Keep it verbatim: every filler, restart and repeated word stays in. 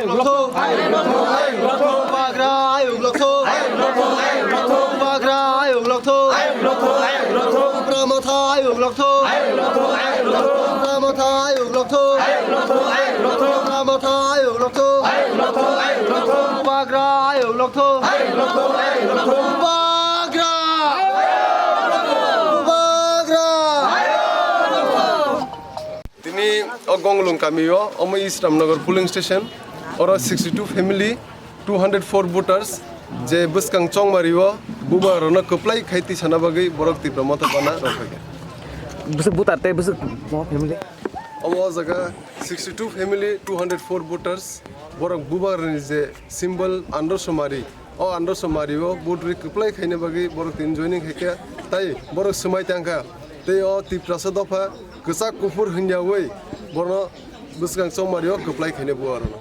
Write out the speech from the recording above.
Bubagra ayuk lokthok. Bubagra ayuk lokthok. Tipra Motha ayuk lokthok. Tipra Motha ayuk lokthok. Tipra Motha ayuk lokthok. Bubagra ayuk lokthok. Bubagra. Bubagra. Tini o Gonglung kamio, omo East Ramnagar polling station, oro sixty two family, two hundred four voters, je bwskang chongmario, bubagrano kwplai khai tisana bagwi borok Tipra Motha bana rok phaikha. Bwswk voter tei bwswk mo family? Omo o jaga sixty two family, two hundred four voters, borok bubagrani je symbol andro somari, o andro somari o vote ri kwplai khaina bagwi borok tini joining khaikha, tai borok swmai tangkha, tei o Tiprasa dopha kwchak kuphur hwnyawi borno bwskang chongmari o kwplai khaina bubagrano.